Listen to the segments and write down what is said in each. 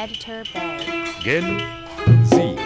Editor Bay. Gen Z.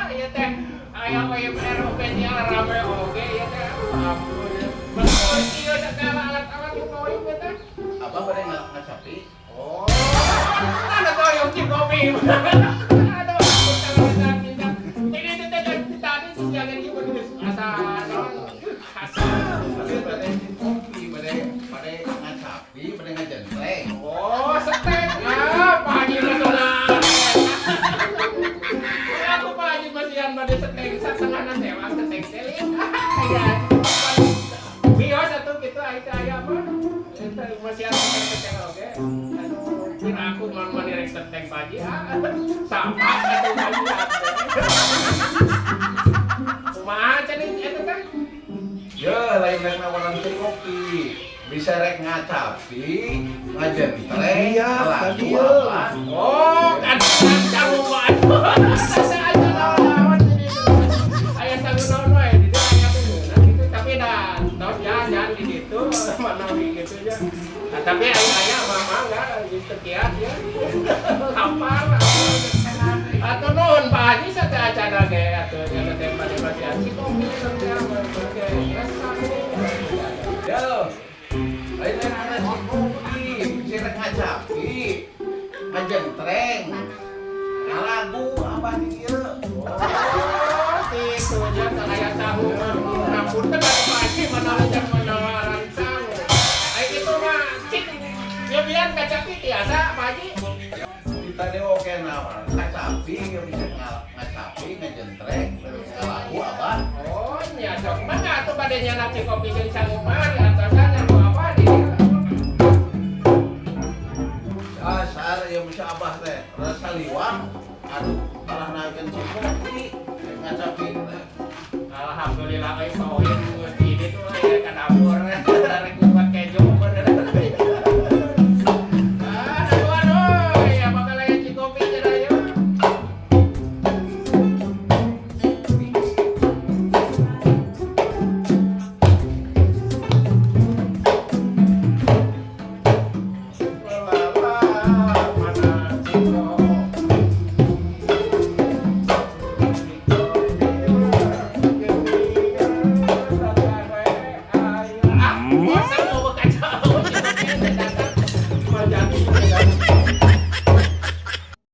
Iya teh, aya OMR official rame oge ieu teh. Ampun. Mas ieu segala alat-alat nu kaoyong teh. Abah pada nggak ngacapi? Oh, ada toyong si kopi. Aduh, aku ini teh teh tadi jangan ieu geus asa naon asa. Pada pada kopi, pada pada ngacapi, pada ngajentreng. Oh, setek. Ah, Pak Haji mah. Aku Pak Haji masihan bade seteng satengahna sewang seteng teh. Ya. Bios atuh kitu aya teh aya apa? Eta masihan seteng-seteng oge. Aduh, kira aku mah direk seteng Pak Haji. Ah, sampah atuh Pak Haji. Kumaha cenah eta teh? Ya, lain rek nawaran teh kopi. Bisa rek ngacapi, ngajentreng, Iya, ngalagu tadi ya. apa. Oh, kan sangu aduh. Asa aja lawan di ditu. Aya sangu naon wae di ditu aya teh ngeunah gitu tapi da tos jalan di ditu manawi gitu ya. Nah, tapi aya aya mama enggak geus teu kiat ya. Lapar. Atuh nuhun Pak Haji sate acara ge atuh nya teh bade bade si kopi teh oke biasa. Ya, lain rek nasi kopi, bisa rek ngacapi, ngajentreng, ngalagu abah di dieu. Oh, gitu nya aya sangu mah. Ngapunten atuh Pak Haji manawi jang menawaran sangu. Ai kitu mah cik. Ya biar kacapi tiasa Pak Haji. Kita deh oke nawaran ngacapi, ya bisa ngacapi, ngajentreng, ngalagu abah. Oh, nya sok mangga atuh bade nyanak si kopi jeung sangu mah diantosan ku apa di dieu. Dasar ya bisa abah teh rasa liwang, aduh kalah naikeun si kopi, ngacapi teh. Alhamdulillah euy poin geus ini tuh aya ka dapur.